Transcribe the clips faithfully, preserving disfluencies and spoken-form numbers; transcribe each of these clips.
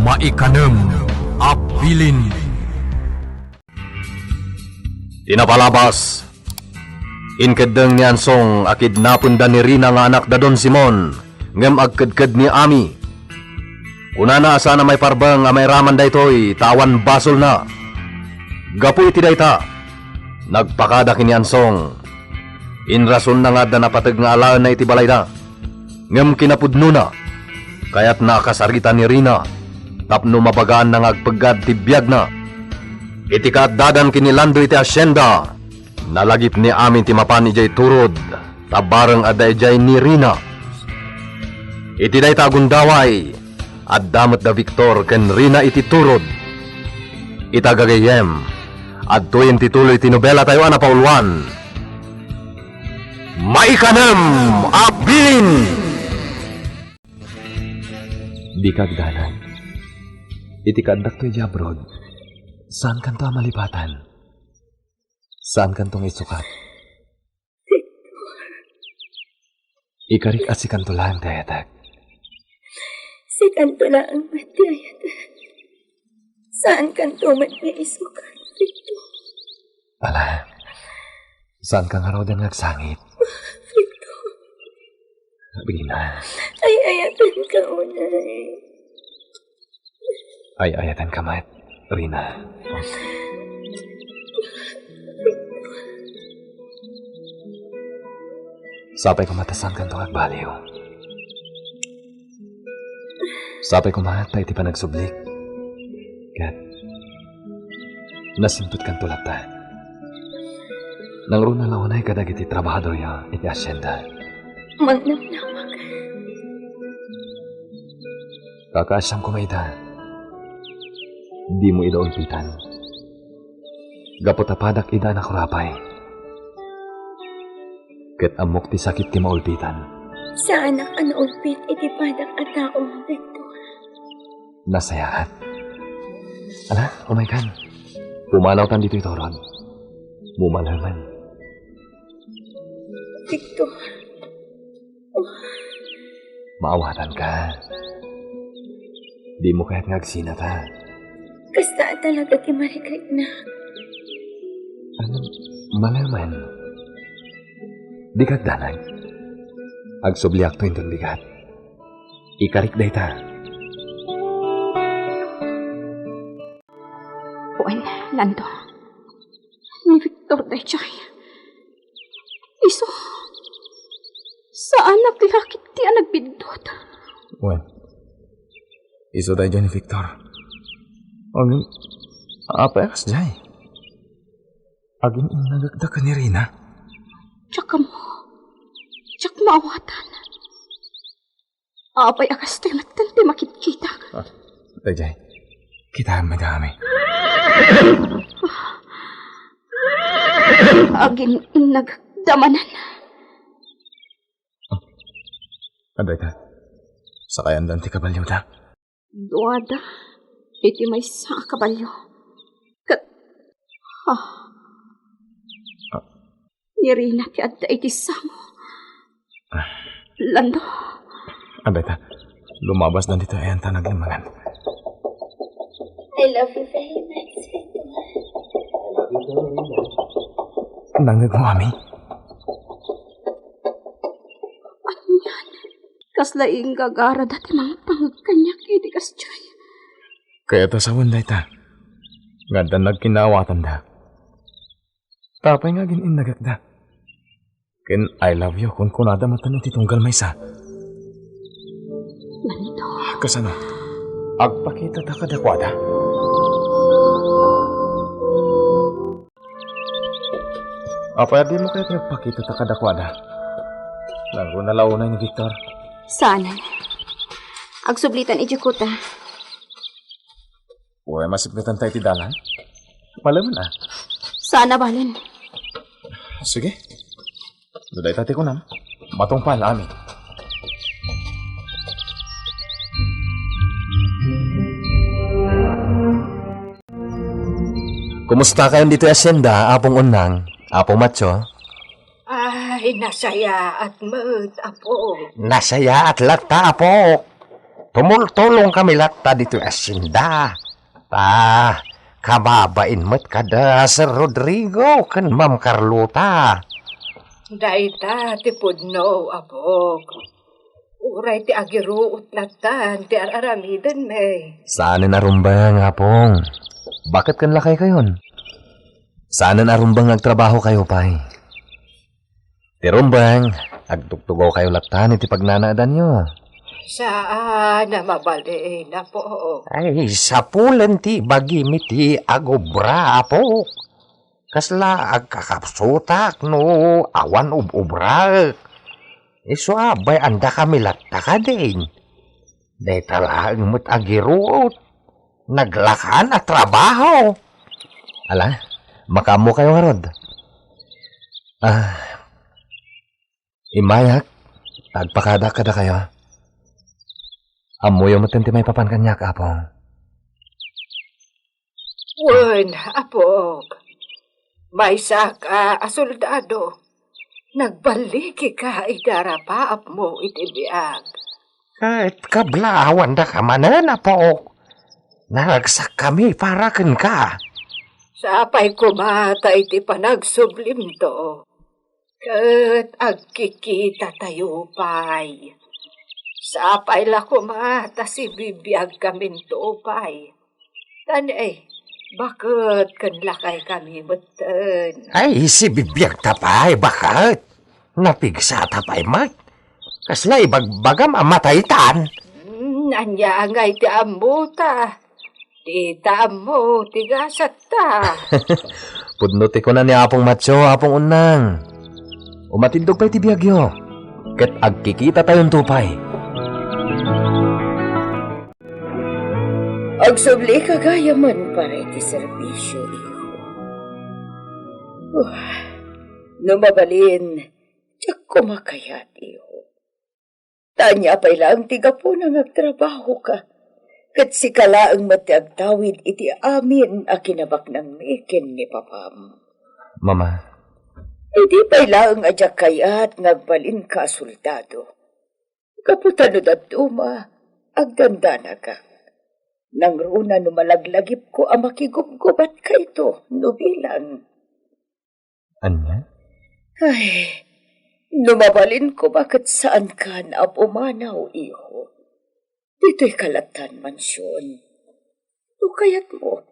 Maikanem a bilin. Ti napalabas, inkeddeng ni Ansong a kidnapenda ni Rina nga anakda Don Simon, ngem agkedked ni Ami. Kunana a saan a maiparbeng a mairaman daytoy ta awan basolna. Gapu iti dayta, nagpakada ken ni Ansong. Inrasonna nga adda napateg nga alaenna iti balayda. Ngem kinapudnona, kayatna a kasarita ni Rina tapno mabagaanna nga agpeggad ti biagna. Iti kaaddadan ken ni Lando iti asienda, nalagip ni Ami ti mapan idiay turod ta bareng a daydiay ni Rina. Iti dayta a gundaway, adda met da Victor ken Rina iti turod. Ita gagayyem, adtoyen ti tuloy ti nobelatayo a napauluan. Maikanem a bilin! Dika agdanag. Iti kaaddakto idiay abroad, saankanto a malipatan. Saankanto nga isukat. Ikarik a sikanto laeng ti ayatek. Sikanto laeng met ti ayatek. Saankanto met nga isukat, Victor. Ala, saanka ngaruden nga agsangit? Victor. Rina. Ay-ayatenka unay. Ay-ayatenka met, Rina. Sapay koma ta saankanto nga agbaliw. Sapay koma ta iti panagsublik, ket nasintutkanto latta. Nangruna la unay kadagiti trabahadoryo iti asienda. Mangnamnama. Kakaasiam koma ida. Dimo ida ulpitan. Gapu ta padak ida a nakurapay. Ket ammok ti sakit ti maulpitan. Saanak a naulpit iti padak a tao, Victor. Nasayaat. Ala, umaykan. Pumanawtan ditoy turod. Mumalemen. Victor. Maawatanka. Dimo kayat nga agsinata? Kasta a talaga ti marikrik na. Ano, malemen. Dika agdanag. Agsubliakto inton bigat. Ikarik dayta. Wen, Lando. Ni Victor daydiay. Isu, saanak la ketdi a nagbiddut. Wen, isu daydiay ni Victor. Ngem, apay a kasdiay? Agin-innagakda ken ni Rina. Diak ammo. Diak maawatan. Apay a kastoy metten ti makitkitak? Ah, daydiay. Kitaem met amin. Agin-innagakda manen. Ah, adda ita. Sakayandan ti kabalioda. Duada iti maysa a kabalio. Ket, ah, Ah. Ni Rina ti adda iti sango. Ah. Lando. Adda ita, lumabasdan ditoy ayan ta naglemmengan. I love you very much, sweetheart. Nangngegmo, Ami? Anian? Kasla inggagarada ti mangpangeg kaniak iti kasdiay. Kayat a sawen dayta, nga addan nagkinnaawatanda. Apay nga agin-innagakda? Ken "I love you" kunkunada metten iti tunggal maysa. Lando. Kasano? Agpakitata kadakuada? Apay a dimo kayat nga agpakitata kadakuada? Nangruna la unay ni Victor? Saan. Agsublitan idiay kuta. Uray masipngetanta iti dalan? Malemen a. Saan a balen. Sige. No dayta ti kunam, matungpal amin. Kumusta kayon ditoy asienda, Apong Unnang, Apong Matio? Ay, nasayaat met, Apo. Nasayaat latta, Apo. Tumultulongkami latta ditoy asyenda. Ta, kababain met kada Sir Rodrigo ken Ma'am Carlota. Dayta ti pudno, Apok. Uray ti agiruot lattan ti ar-aramidenmi. Saanen a rumbeng, Apong. Baket ken lakaykayon. Saanen a rumbeng nga agtrabahokayo pay. Ti rumbeng, agtugtugawkayo lattan iti pagnanaadanyo. Saan a mabalin, Apok. Ay, sapulen ti ibagimi ti agobra, Apok. Kasla agkakapsutak no awan ub-ubraek. Isu a bay-andakami latta kadin. Dayta laeng met agiruot. Naglakan a trabaho. Ala, makaammokayo ngarud. Ah, immayak, agpakada kadakayo. Ammoyo metten ti maipapan kaniak, Apong. Wen, Apok. Maysaka a soldado. Nagballikika iti arapaapmo iti biag. Ket kablaawan daka manen, Apok. Naragsakkami para kenka. Sapay koma ta iti panagsublimto. Ket agkikitatayo pay. Sapay la koma ta sibibiagkaminto pay. Tan, eh, baket ken lakaykami metten. Ay, sibibiagta pay, baket. Napigsata pay met. Kasla ibagbagam a mataytan. Hmm, ania ngay ti ammota? Dita ammo ti gasatta. Pudno ti kuna ni Apong Matio, Apong Unnang. Umatindog pay ti biagyo, ket agkikitatayon pay. Agsublika gayamen para iti serbisio, iho. Uh, no mabalin, diak koma kayat, iho. Ta ania pay laeng ti gapuna nga agtrabahoka, ket sika laeng met ti agtawid iti amin a kinabaknangmi ken ni papam. Mama. Idi pay laeng a diak kayat nga agbalinka a soldado. Gapu ta no dadduma, agdandanagak. Nangruna no malaglagipko a makigubgubatka ito no bilang. Ania? Ay, no mabalin koma ket saankan a pumanaw, iho. Ditoy kalatan mansion. No kayatmo,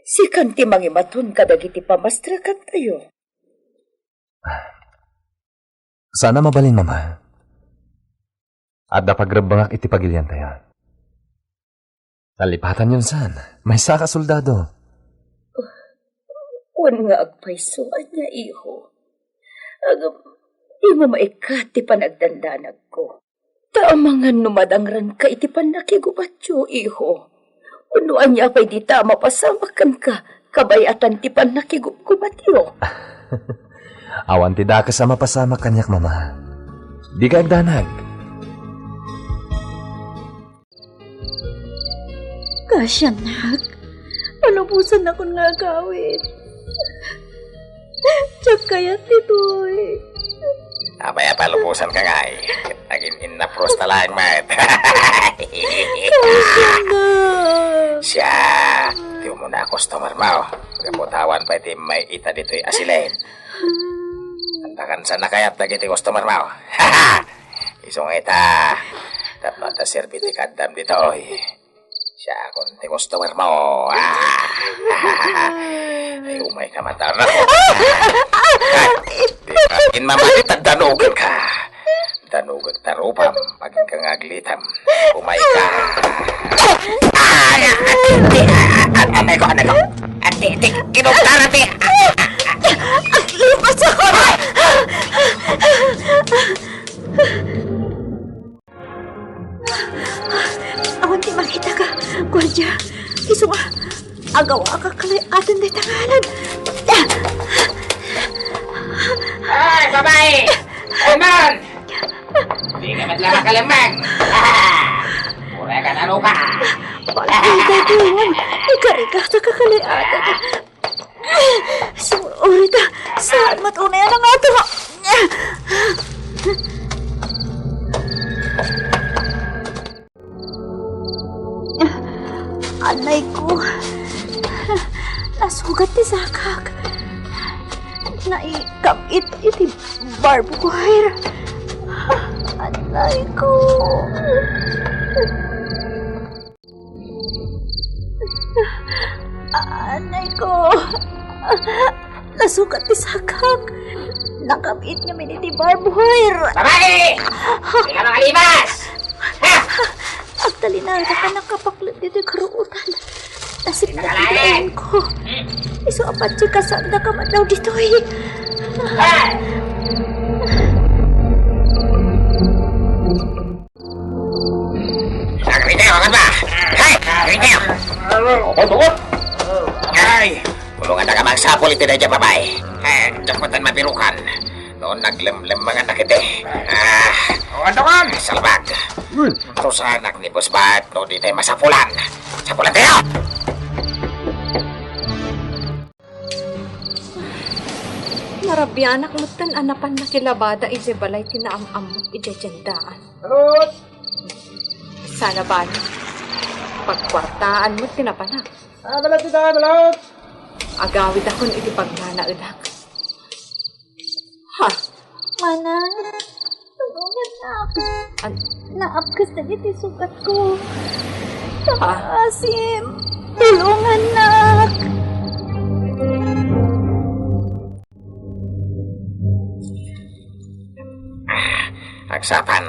sikan ti mangimaton kadagiti pamastrakantayo. Saan a mabalin, Mama. Adda pagrebbengak iti pagiliantayo. Nalipatanyon san, maysaka a soldado. Wen nga agpayso, ania, iho? Ngem, dimo maikkat ti panagdandanagko. Ta amangan no madangrenka iti pannakigubatyo, iho. Wenno ania pay dita a mapasamak kenka, kabay-atan ti pannakigubgubatyo. Awan ti dakes a mapasamak kaniak, Mama. Dika agdanag. Kasiannak, palubosannakon nga agawid. Diak kayat ditoy. Apay a palubosanka ngay? Nagin-inna prosta laeng met. Kasiannak. Siak, ti umuna a customer mo. Gapu ta awan pay ti may ita ditoy a silen. Antakan sa nakayat dagiti customer mo. Isu nga ita, tapno adda serbi ti kaddam ditoy. Siakon ti customer mo. Ah! Ay, umay ka mata. Ay, di ka kinmamali, ta danugan ka. Danugan ta rupam, pagin ka nga aglitam. Umay ka. Ay, ay, ay, ay, ay, ay, ko, ay, ko. Ay, di, di, kinugtara, di. Aglipas ako! Awan ti makitaka, guardia. Isu nga, agawaka kalay-atan dayta nga alad. Ay, babai! Ay, man! Di ka met la makalemmeng! Uray ka, ano ka? Wala ka, Dagong. Ikarigasa ka kalay-atan. Sorry ta, saan met unay a nangato nga. Anay ko. Nasugat ti sakak. Naikab-it iti barbed wire. Anay ko. Anay ko. Nasugat ti sakak. Nakab-it ngamin iti barbed wire. Babae! Sika makalibas! Ha? Agtalinaedaka, nakapaklet ditoy karuotan. Nasipnget ti daenko. Isu a patse, kasaandaka met daw ditoy. Ha? Agritel, angat ba? Hey! Agritel! Ay! Tulonganta ka magsapul iti daydiay babai. Eh, diak met mabirukan. No, naglemlemmangan na kiti. Ah, anto kan? Salbag. Uy. Tusanak ni Boss Bat, no, di tayo masapulan. Sapulan tayo! Narabianak metten a napan nakilabada idiay balay ti naam-ammok idiay tiendaan. Balut! Sana bali, pagkuartaan met ti napanak. Ah, balut ita, balut! Agawidakon iti pagnanaedak. Ha? Manang, tulongannak. An- Naapkes dagiti sugatko. Pakaasim, tulongannak. Agsapan,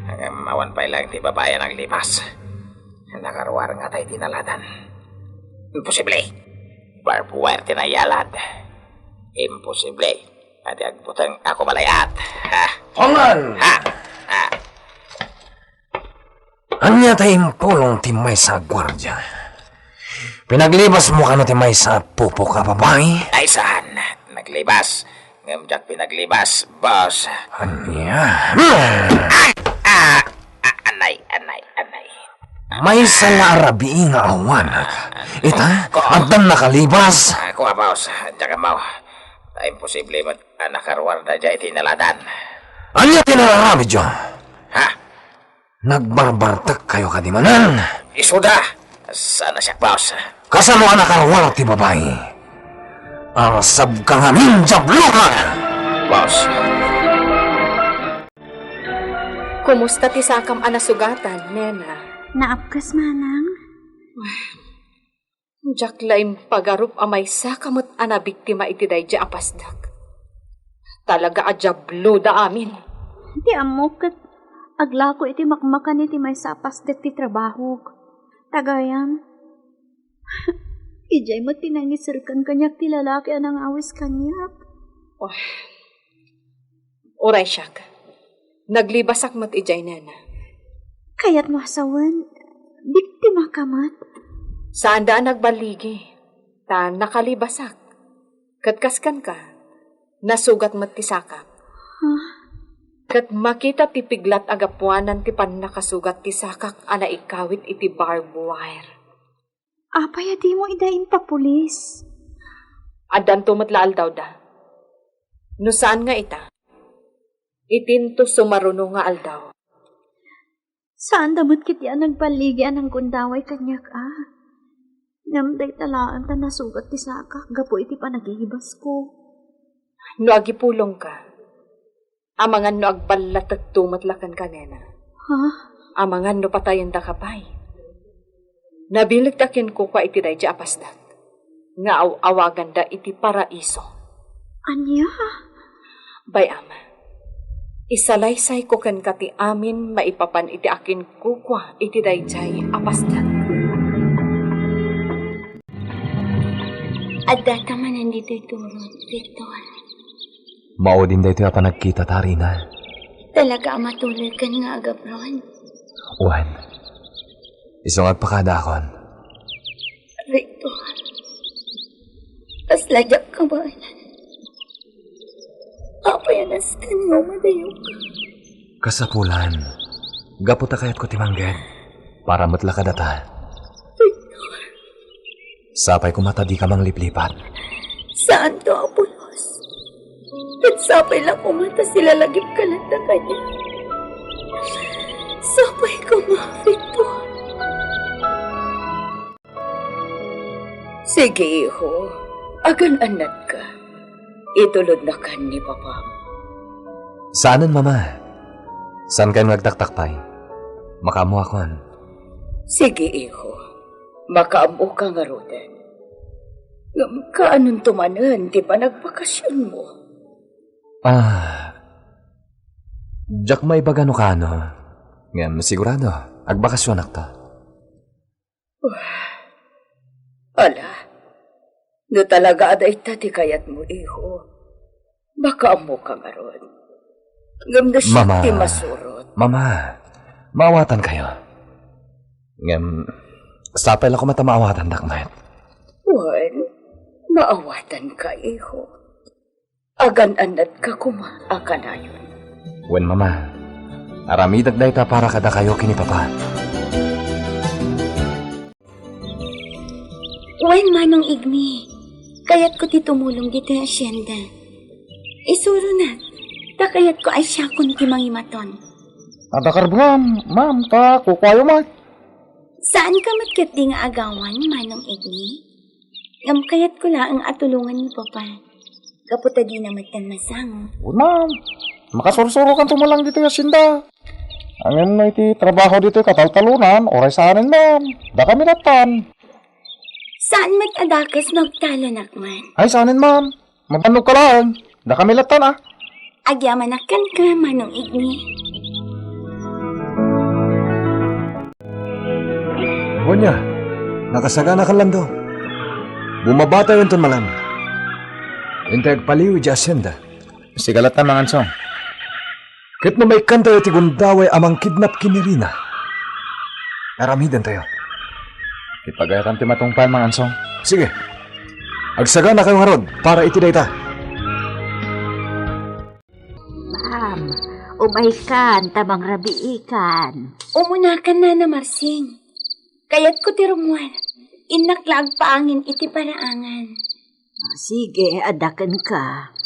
ngem awan pay laeng ti babai a naglibas. Nakaruar ngata iti naladan. Imposible! Barbed wire ti naiyalad. Imposible! Adi agbuteng ako balayat. Ha? Hongan! Ha? Ha? Ania ta impulong ti maysa a guardia? Pinaglibasmo kano ti maysa a pupok a babai? Ay, saan? Naglibas. Ngem diak pinaglibas, boss. Ania? Ah! Ah! Ah! Anay, anay, anay. Maysa la a rabii nga awanak. Ita, addan nakalibas. Ah, kua, boss. Diak ammo. Ta imposible met a nakaruar daydiay iti naladan. Ania ti nararamidyo? Ha? Nagbarbartek kayo kadi manen? Isuda! Saan a siak, boss? Kasano a nakaruar ti babai? Arsabka ngamin, Diablo ka! Boss. Kumusta ti sakam a nasugatan, nena? Naapkes, manang. Diak la impagarup a maysaka met a nabiktima iti daydiay a pasdek. Talaga a diabloda amin. Ti ammok ket aglako iti makmakan iti maysa a pasdek ti trabahok. Tagayam, idiay met ti nangiserkan kaniak ti lalaki a nangawis kaniak. Oh. Uray siak, naglibasak met idiay, nena. Kayatmo a sawen, biktimaka met? Saanda a nagballigi, ta nakalibasak. Ket kas kenka, nasugat met ti sakak. Huh? Ket makita ti piglat a gapuanan ti pannakasugat ti sakak a naikawit iti barbed wire. Apay a dimo ida impapulis? Addanto met la aldawda. No saan nga ita, itinto sumaruno nga aldaw. Saanda met ketdi a nagballigi a nanggundaway kaniak a. Ngem dayta laeng ta nasugat ti sakak gapu iti panagibasko. No agipulongka, amangan no agballatekto met la kenka, nena. Ha? Amangan no patayendaka pay. Nabilegda kenkuana iti daydiay a pasdek nga aw-awaganda iti paraiso. Ania? Bay-am, isalaysayko kenka ti amin maipapan iti akinkuana iti daydiay a pasdek. Addata manen ditoy turod, Victor. Maudim daytoy a panagkita, Tarina. Talaga a matuloykan nga agabron. Wen, isu nga agpakadaakon. Victor, kasla diak kabaelan. Apay a nasken nga umadayok? Kasapulan, gapu ta kayatko ti mangged, para met la kadata. Victor. Sapay koma ta dika mangliplipat. Saanto, Apo Dios. Ket sapay la koma ta silalagipka latta kaniak. Sapay koma, Victor. Sige, iho. Agan-annatka. Itulodnakan ni papam. Saanen, Mama. Saankayon nga agtaktak pay? Makaammoakon. Sige, iho. Makaammoka ngaruden. Ngem kaanonto manen ti panagbakasionmo? Ah, diak maibaga no kaano. Ngem sigurado, agbakasionakto. Ala, no talaga a dayta ti kayatmo, iho, makaammoka ngarud. Ngem no siak Mama. Ti masurot. Mama, maawatankayo. Ngem, sapay la koma ta maawatandak met. Wen, maawatanka, iho. Agan-annatka koma a kanayon. Wen, Mama, aramidak dayta para kadakayo ken ni Papa. Wen, Manong Igni, kayatko ti tumulong ditoy hacienda. Isuronak, ta kayatko a siakon ti mangimaton. Adda karbengam, ma'am, ta kukuayo met. Saanka met ketdi nga agawan, Manong Igni? Ngem kayatko laeng a tulongan ni Papa. Gapu ta dina metten masango. Wen, ma'am. Makasursurokanto man lang ditoy hacienda. Ngem no iti trabaho ditoy kataltalonan, uray saanen, ma'am. Dakami lattan. Saan met a dakes no agtalonak man? Ay, saanen, ma'am. Mabannog ka laeng. Dakami lattan, a. Agyamanak kenka, Manong Igni. Wen, nakasaganakan, Lando. Bumabatayo inton malam. Intay agpaliw idiay hacienda. Sika lattan, Mangansong. Ket no maikkantayo ti gundaway a mangkidnap ken ni Rina, aramidantayo. Ipagayatam ti matungpal, Mangansong. Sige. Agsaganakayo ngarud para iti dayta. Ma'am, umaykan ta mangrabiikan. Umunakan, Nana Marsing. Kayatko ti rummuar. Innak la agpaangin iti paraangan. Ah, sige, adda kenka.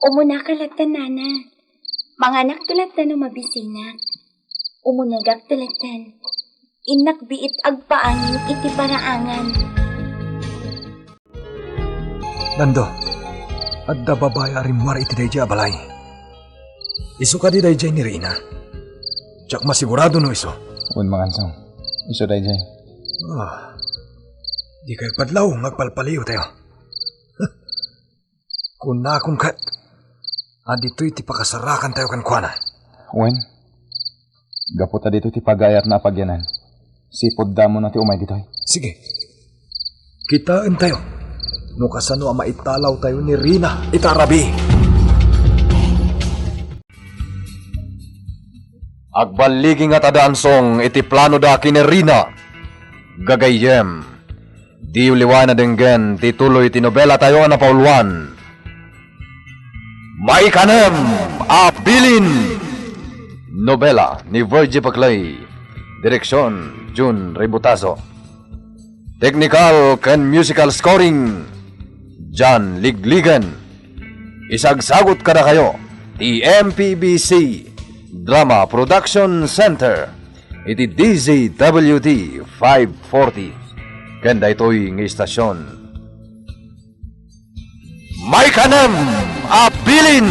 Umunaka lattan, Nana. Manganakto lattan no mabisinak. Umunegakto lattan. Innak biit agpaangin iti paraangan. Lando, adda babai a rimmuar iti daydiay a balay. Isu kadi daydiay ni Rina? Diak masigurado no isu. Wen, Mangansong. Isu daydiay. Ah, dikay padlaw nga agpalpaliwtayo. Kunakon ket a ditoy ti pakasarakantayo kenkuana. Wen, gapu ta ditoy ti pagayatna a pagyanan, sipud damona ti umay ditoy. Sige. Kitaentayo no kasano a maitalawtayo ni Rina ita a rabii. Agballigi ngarud, Ansong, iti planoda ken ni Rina. Gagayyem, diyo liwaen a denggen ti tuloy ti nobelatayo a napauluan, Maikanem a Bilin. Nobela ni Virgie Paclay. Direksion, Jun Ributazo. Technical ken musical scoring, John Ligligan. Isagsagut kadakayo ti M P B C Drama Production Center iti D Z W T five forty ken daytoy nga istasion. Maikanem a Bilin.